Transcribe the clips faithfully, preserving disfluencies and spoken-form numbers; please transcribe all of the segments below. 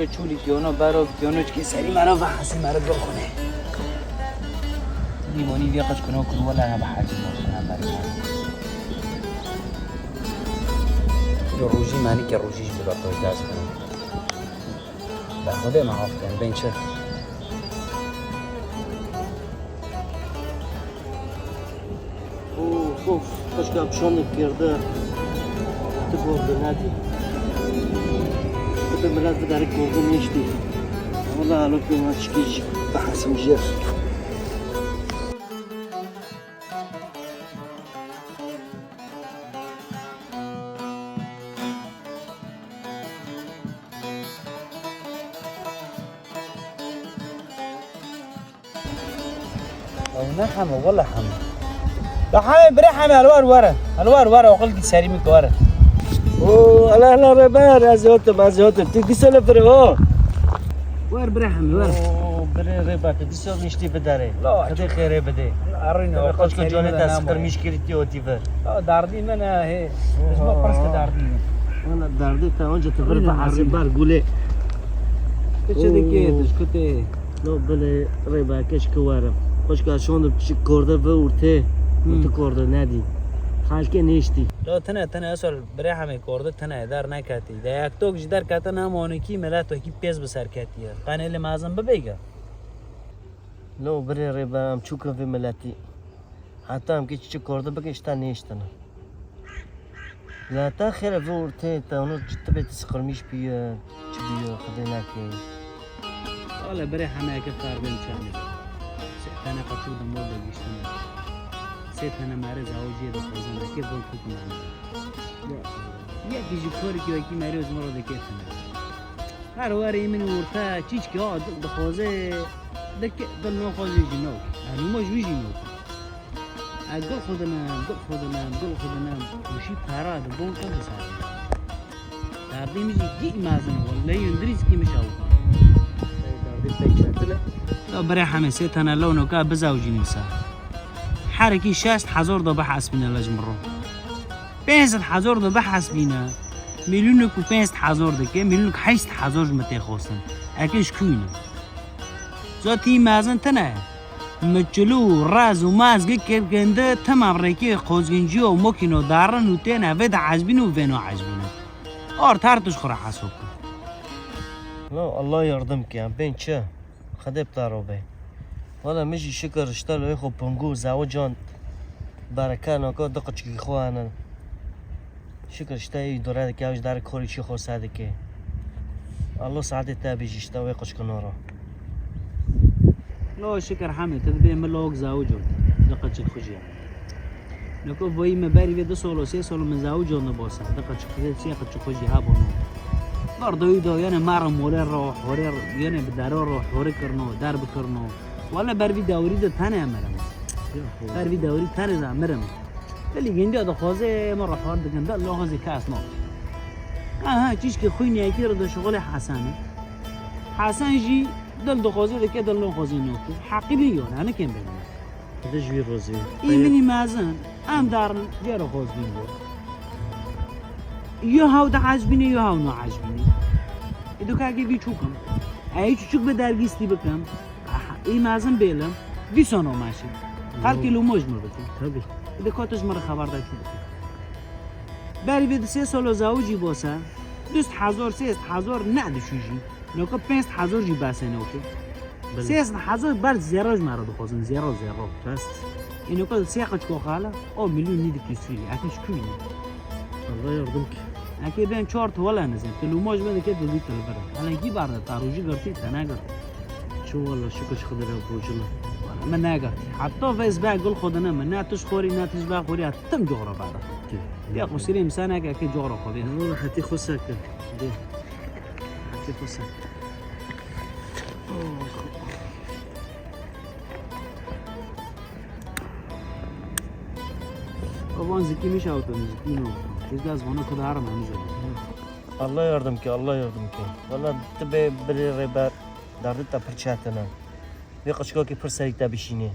Çûlî kiyona bero, kiyona çikî serî mero ve hesî mero gul xune. Dîmonî vê qeç kuno kir wela ne bi hacî mero ne bero. Yo rojî mani ke rojî ji bila xwe dest bine. Be Xwedê me af kin, bên çi? Of, of, xweşka bi şandê girde. Tu gorde nedî. Tu bi milet biderek gorde nêştî. Wala alokê me çikî jî bihesim jê. Ew ne heme, wele heme. Ya heme, bire heme, helwar were. Helwar were, oxil ki serî mi were. Oo, Allah Allah, rêber, ez yotim, ez yotim. Tu dîsa li vir o. Wer bire heme, wer. Oo, bire rêber, tu dîsa niştî bidere. La, Xwedê xêrê bide. Arîne, Tabii oxil koçka serî canê mi te de namore. Sıkırmış girdi o diver. Ya, derdî min e, hê. Ez ma pers ki derdî min. Wala derdê te onca tu vir Arîne, ve hesî arîne. Ber gulê. Tu çi dikê, Oo. Tu ji ku tê? No bilê rêber keç ki werim. Xweşka şondim çi korde ve urtê. Hmm. Tu korde nedî. Xelkê nêştî. Lo tine, tine esol birê hemê korde tine der neketî. De yek tok ji der kete ne monekî milet wekî pêz bi ser ketiye. Qenê li mezin bibêge. Lo birê rêber em çûkin vê miletî. Heta em kê çi korde bikin ji te nêştine. La te xêre vê ortê te onu çi tibê ti sıkırmış bîye, çi bîye, Xwedê neke. Wala berê hemeyeke ferdên çanê. Sê tene qeçû de mor de giştine. Sê tene mere zawiciyê de xwezine ke bol kûk mane. Yekî ji korikî wekî merê ji mor de kêfine. Her werê min orta çîçkî ha dixwaze dike, dil naxwaze jî nok. Eno ma ji wî jî nok. Ez gul xwedinem, gul xwedinem, gul xwedinem. Û şî pera di bon qe bisar. Derdê min jî gî mezin, wellehî hundirî zikî min şewk. Derdê pek çetin e. Ya birê hemê sê tene lewno ka bizewcînim se. Herekî şeşt hezar da bihesbîne le ji min re. Pênc sed hezar da bihesbîne. Milyonek û pênc sed hezar dike, milyonek heşt sed hezar ji min tê xwestin. Eke ji kûyî ne? Zotî mezin tine. Mi çilû, rez û mezgê kevgende temam rêkê qozgincî û mokîno darin û têne vê de ecbîn û vêno ecbîne. Ort her tişt xwe re hesab ke. Lo, Allah yardım ke, em bên çi? Xwedê bi te re be. Wala min jî şikir ji te lo xwe pingû zewican bereke naka du qiçikî xwe hene. Şikir ji te yî dore dike, ew ji der korî çî xwe se dike. Allah saetê te bî jî ji te wê qiçkino re. No şikir hemê, tu dibê min lok zawic û di qiçik xwe jî. Niko voyî me berî vê du solo, sê solo min zawic û nibosa. Di qiçik xwe, sê qiçik xwe jî hebûno. Bar doyî do, yene mara mole ro, hore, yene bi dero ro, hore kirno, der bikirno. Wala ber vî dawrî de tene emirim. Ber vî dawrî tene de emirim. Belê gindiya dixwaze me re xwar dikin, de lo xwezê kes no. Aha, çîşkê xwîniyekî re de şixulê Hesen e. Hesen jî dil dixwaze dike, dil lo xwezê no ki. Heqî bî yo, ne nikin bêne. Di ji wî rozê. Î minî mezin, em darin, jê re xwezbîn bo. Yo hew de ecbîne, yo hew no ecbîne. Ê do ka vî çûkim. Ey çûçik bi dergîstî bikim. Aha, î mezin bêlim. Dîsa no meşin. Xelkê lo moj mi bikin. Tabii. Ê de kotij mi re xeber de çû bikin. Berî vê di sê solo zawicî bo se. Dust hezor, sêst hezor ne dişû jî. Noka pênc sed hezar jî bes e noka. Belê. Sê sed hezar ber zero ji me re dixwazin, zero, zero. Rast. Î noka sê qiçko xala, o milyon nî dikî sûrî, eke ji kû yî? Allah yardım ki. Eke bên çar tu wele nizin, tu lûma ji me dike tu dî tu li vir. Helen kî bar de, ta rojî girtî, te negirtî. Çi wala, şikir ji Xwedê re borcim e. Wala, me negirtî. Heta vê ez be gul xwe dine min, ne tu ji xorî, ne tu ji be xorî, tim coxra bada. Tê. Ya qusirê min se neke, eke coxra xwe bê. Wala, hetî xwe seke. Dê. Hetî xwe seke. Avan zikî min şawtin, zikî no. Biz de ez vana ku darim, hemî zikî. Allah yardım ki, Allah yardım ki. Valla tu bê birê rêber, derdê te pir çetin e. Vê qiçkakî pir serî te bişînê.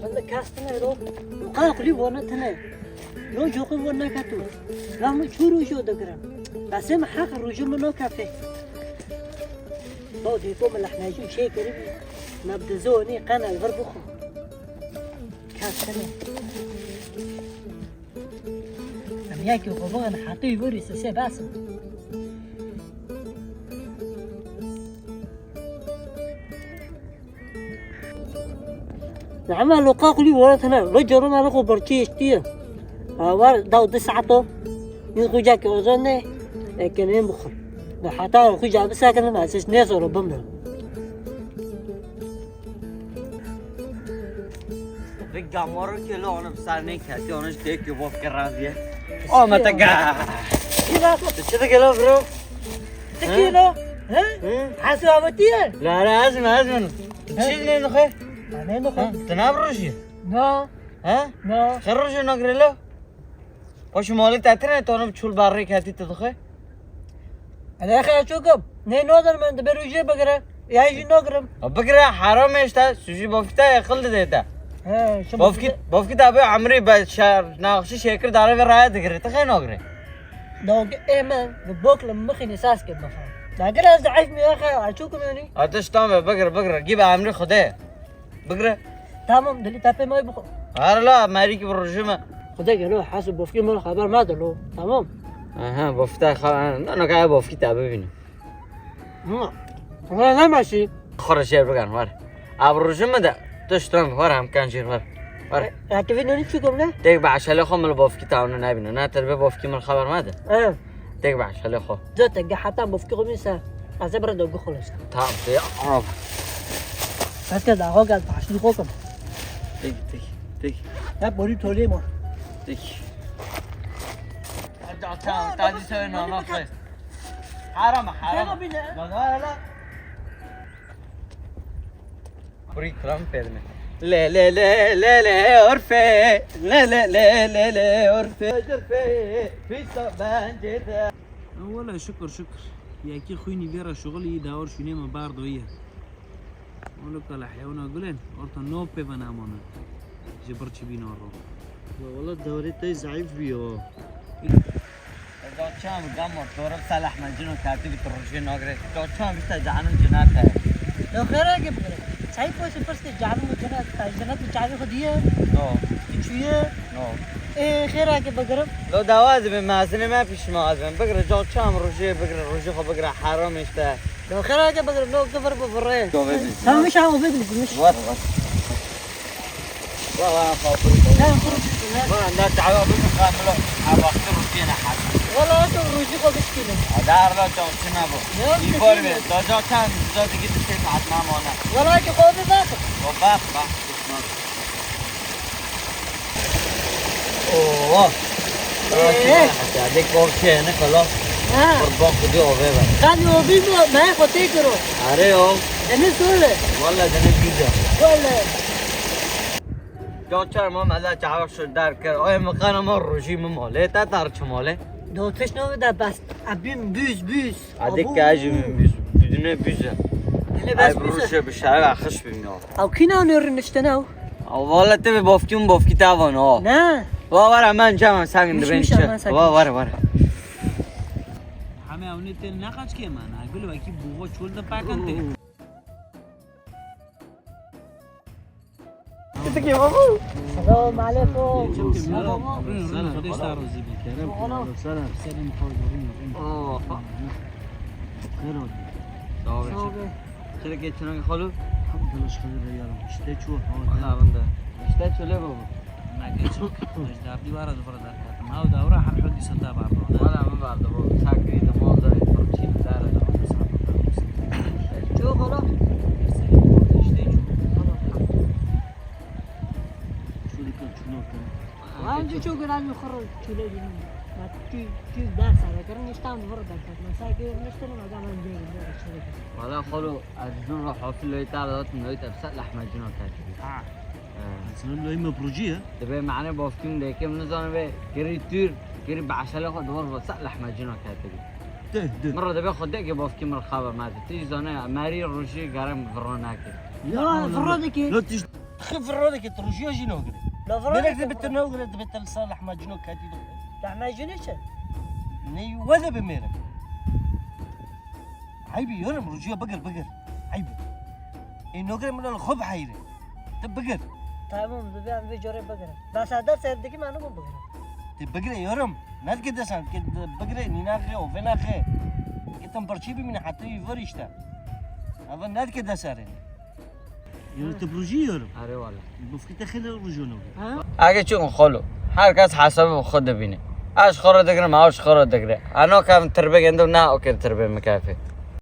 Wele kes tine ro. Qaflî vana tine. Rojo xwe bo neketo. La min çû rojo digirim. Qesê min heq rojo min nokefê. Bo dêko min lehmecî çê kiribî. Me bi dizonî qene vir bixwe. Kefine. Em yekê xwe bixin heqî wî borî sisê bes in. Nehme loqa kulî were tene. Lo coro me xwe birçî eştiye. Ha, war daw di saeto. Yî xuca ke ozon ne. Ekenên bixwe. Heta xuca bisekinin, ez hiç nêzoro bimrim. Vê gamaro ke lo, onu bi ser nêketî, onu ji têkê bov kirandiye. Ame te ga. Kî la? Tu çi dike lo bro? Tu kî lo? He? He? Hesû avetiye? La, la, ez min, ez min. Çi nê dixwe? Ma nê dixwe. Ha, tu nabirojî? Na. He? Na. Xerojî nagre lo? Paşê malê te tine, tu bi çûl barrê ketî tu dixwe? Ele xeya çokim. Nê nodir min, dibe rûjê bigire. Ya jî nagrim. Ya bigire, heram e işte. Sujî bofkî te aqil dide te. He, şu bofkî, bofkî te bi emrî be şer, naxşî şekir dare ve raya digire. Tu xey nagire. Dawke ê min, bi bok li mixî nîsas kir bixwe. Dagir ez zeîf mi ya xeya, çokim yanî. Ateş tam be, bigire, bigire. Gî be emrî Xwedê. Bigire. Tamam, dilî te pê mayî bixwe. Her la, merîkî bi rojî me. Xwedê gelo, hesû bofkî min xeber mede lo. Tamam. Aha, bofkî te xeber, na, na, kaya bofkî te bibînim. Hı. Xwedê nemeşî. Xwe re jêr bigan, war. Ev rojî me de, tu ji tam, war, em kan jêr, war. War. E, ya tu vî nonî çi gom ne? Tek be eşelê xwe min li bofkî te onu nebîne. Ne, te be bofkî min xeber mede. E. Tek be eşelê xwe. Zaten ge heta bofkî xwe min ser. Ez ê bira dogî xwe lêştim. Tamam, te ya, ama. Kes ke daxo gel, taşlî xwe kim. Tek, tek, tek. Hep borî tolê ma. Tek. Hadi atam, tadı söyle, nana koy. Haram, haram. Bak, hala. Burayı kıran perme. Le le le le le Urfe. Le le le le le Urfe. Urfe. Pisa bence de. Wala şükür şükür. Yekî xwînî vêra şuxulî dawir şûnê me bardo ye. Wala kala heywana gulên, orta no pê ve namane. Ji birçî bîna ro. Ya wala dewrê te zayıf bî ya. Eza çam gamo, dore bi seleh me cino kati bi rojê nagre. Eza çam işte canim cinate. Ya xêra ke bigire. Çay poşi pırs ke canim cinate, cinate çay xo diye. No. Çuye. No. E, xêra ke bigirim. Lo dawa ez bin, mezine me pişma ez bin. Bigire, eza çam rojê bigire, rojê xo bigire, haram işte. Ya xêra ke bigirim, no givir bi virre. Tamam, miş ama, bigire, miş. Var, var. Wa, wa, xapir. Sen kurucusun, ha? Wa, na dawa bin xamilo. Ha, vakti rujiyene hat. Wala, tu ruji xo bişkîne. Adar la çaw çina bu. Yok, İfor kesin. Ve, daca tan, daca digi tiştê saat namana. Wala ki xo bi bak. Wa bak, bak. Oo. Ee? Hadi, hadi, korkuyor, ne kadar. Ha. Kurban kudu o ve ben. Kan yo bilmiyor, ben kote kiro. Are yo. Deniz öyle. Valla deniz güzel. Valla. Caçar mam ela çavak şu derkir. Ay mekana ma ruji mi male, ta tar çi male. Do tişno da bas. Abim büz büz. Adik kajim büz. Düdüne büz. Hele bas büz. Ay ruje bi şare xış bim ya. Ew kî navnê riniştine ew? Ew valla te bê bofkî min bofkî tavan o. Ne? Wa were hemen cem sen de ben çe. Wa were were. Heme ewnê tên ne kaç kê mana? Gül wekî buvo çol de pakan te. Selam aleykum. Selam. Selam. Selam. Selam. Xêr ol. Sağ ol. Sağ ol. Çereke çinak xalo? Hamdulillah, şükür ya Rabbi. İşte çu, hava. Valla bunda. İşte çu le baba. Nake çok. Derdî var, duvara derketim. Ha, davra her hal dîsa te bardo. Valla min bardo baba. Sakri de monza, çî dara da. Çok ola. İşte çok. Şu dikkat, şunu. Wan ji ço giran xirr çile din. Bak, çi, çi ders ara kirin, niştan vur da kat. Mesela ki niştan ma zaman değil, böyle şey. Valla xolo, ez dun ra hafil loy ta da tun loy ta sa lahmacun kat. Ha. Senin loy me proje ya. Debe mane bofkim de kim nizan ve geri tür, geri başale xo dor sa lahmacun kat. De, de. Mırra debe xo de ki bofkim xaber ma de. Ti zane meri ruji garam vro nake. Ya, vro de ki. Lo tiş Xifir rode ke tu rujiya jî nagirî. Lafı Melek de bitir ne olur, de bitir sağ lahmacun o kati de. Lahmacun için? Ne, wele bi merek. Aybi yorum, rujuya bigir, bigir. Aybi. E, nogre min al xub hayre. Te bigir. Tamam, ben bir cöre bigir. Ben sadar serdeki manu bu bigir. Te bigir yorum. Nadke desan, ke bigir, ninaxe, o venaxe. Ke tam parçi bi min hatta var işte. Ama nadke desarin. Yürü te proje yiyorum. Are wala. Bu fikirde hele ucunu. Age çun xolo. Her kes hesabı xo dibîne. Ez xo re digirim, ew ji xo re digire. Ano kam tirbe gendo, na okir tirbe mikafe.